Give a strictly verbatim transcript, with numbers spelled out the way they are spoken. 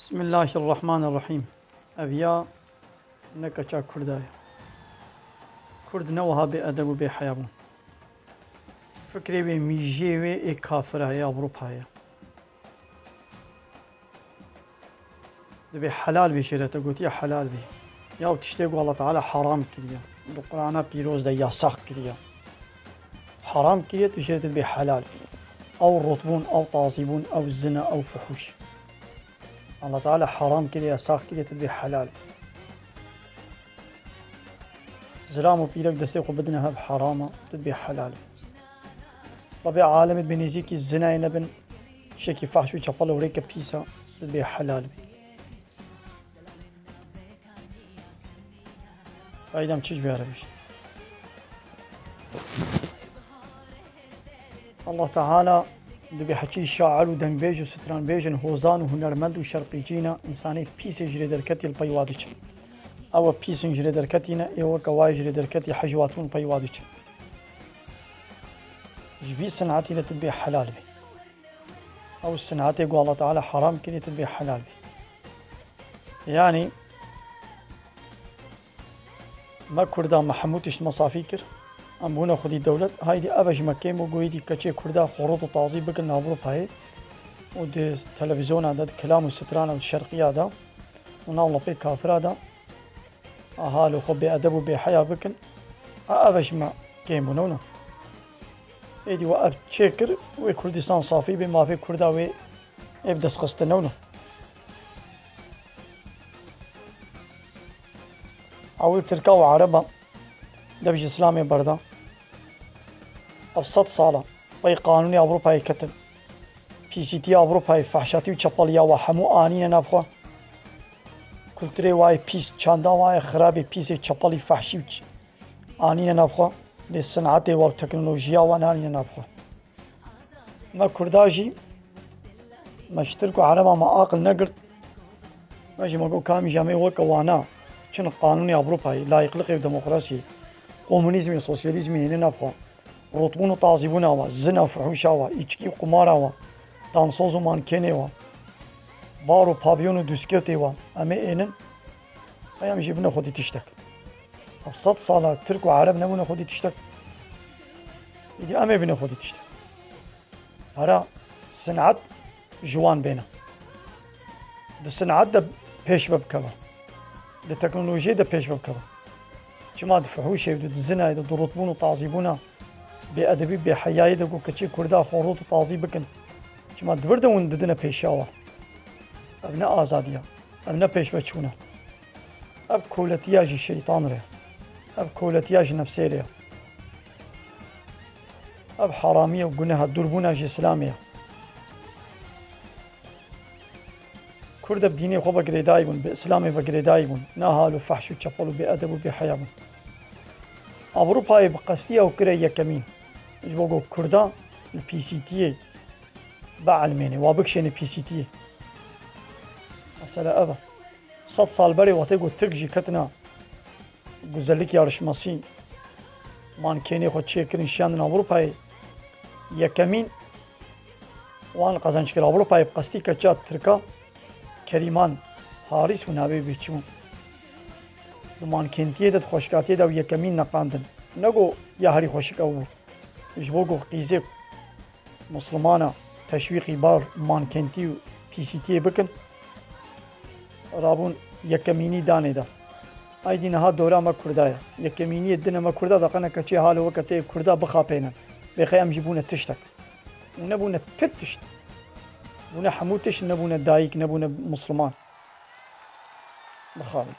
Bismillahirrahmanirrahîm. Ev ya ne keça Kurda ye. Kurd ne wiha bê edeb û bê heya bûn. Fikrê wê, mîjê wê ê kafira ye, Ewropa ye. Dibê helal bê jê re, te gotiye helal bê. Ya tiştê ku Allah Teala haram kiriye, di Qur'ana pîroz de yasax kiriye. Haram kiriye, tu jê re dibê helal bê. Ew rotbûn, ew tazîbûn, ew zina, ew fuhûş. Allah Teala haram kiriye, yasax kiriye, tu dibê helal bê. Zilam û pîrek destê xwe bidine hev, harama, tu dibê helal bê. Rabê alemê dibê nêzîkî zinayê nebin, şekî fahş û çepel û rêke pîsa, tu dibê helal bê. Faydam çi ji bê re bêjî? Allah Teala dibê heçî şair û dengbêj û stranbêjin, hozan û hunermend û şerqîcîna, însanê pîsê ji rê derketî li pey wa diçe. Ew e pîsin ji rê derketî ne, ê weke wa yê ji rê derketî hej û hatûn pey wa diçe. Ji vî sinetî de tu dibê helal bê. Ew sinetê ku Allah Teala haram kiriye, tu dibê helal bê. Yanî, me Kurda me hemû tişt me safî kir. Em bûne xwedî dewlet. Haydî ev e ji me kêm û goyî dî keçê Kurda xwe rot û tazî bikin li Ewropayê û di televîzyona de, di kilam û strana, di şerqiya de û nav lapê kafira de. Aha, li xwe bêedeb û bêheya bikin. A, ev e ji me kêm bû, ne wina? Êdî we ev çêkir, wê Kurdistan safî bê, mafê Kurda wê ê bi dest xistin, ne wina? Ewil Tirka û Ereba dev ji Îslamê berda. Ev sed sala pey qanûnê Ewropayê ketin. Pîsîtiya Ewropayê, fehşatî û çepeliya we hemû anîne nav xwe. Kulturê we yê pîs, çanda we yê xirabê, pîsê çepelî, fehşî û ç-, anîne nav xwe. Lê sinetê we û teknolojiya we nanîne nav xwe. Me Kurda jî, me ji Tirk û Ereba me aqil negirt. Me jî me got, kamî jî em ê weke wana çin qanûnê Ewropayê, layîqliqê û demokrasiyê, komunîzmê, sosyalîzmê hêne nav xwe. Rotbûn û tazîbûna we, zina, fuhûşa we, îçkî û qumara we, dansoz û mankênê we, bar û pavyon û dûskewtê we, em ê ênin, em jî bine xwedî tiştek. Ev sed sala Tirk û Ereb nebûne xwedî tiştek. Îdî em ê bine xwedî tiştek. Hera sinet ji wan bêne. Di sinet de pêş ve bikeve. Di teknolojiyê de pêş ve bikeve. Çima di fuhûşê de, di zinayê de, di rotbûn û tazîbûna, bêedebî, bêheyayê de ku keçê Kurda xwe rot û tazî bikin. Çima di vir de hûn didine pêşiya we? Ev ne azadî ye. Ev ne pêşveçûn e. Ev koletiya ji şeytan re. Ev koletiya ji nefsê re ye. Ev haramiye û guneha dûrbûna ji Îslamê ye. Kurd bi dînê xwe ve girêdayî bûn, bi Îslamê ve girêdayî bûn. Ne hal û fehş û çepel û bêedeb û bêheya bûn. Ewropayê bi qestî ew kire yekemîn. Ji bo ku Kurda li P C T'yê bielmêne, wa bikişêne P C T'yê. Mesele ev e. Sed sal berê wextê ku Tirk jî ketina güzellik yarışmasî, mankênê xwe çêkirin, şiyandin Ewropayê, yekemîn wan qezenc kir. Ewropayê bi qestî keça Tirka Kerîman Harîs bû, navê wî çi bû? Di mankêntiyê de, di xweşikatiyê de ew yekemîn neqandin. Ne ku ya herî xweşik ew bû. Ji bo ku qîzê Muslimana teşwîqî bar mankentî û pîsîtiyê bikin, rabûn yekemînî danê de. Aydî niha dora me Kurda ye. Yekemîniyê dine me Kurda de, qene keçê halo weke tê Kurda bixapênin. Bêxê em jî bûne tiştek. Û nebûne ti tişt. Bûne hemû tişt, nebûne dayik, nebûne Musliman. Bixabin.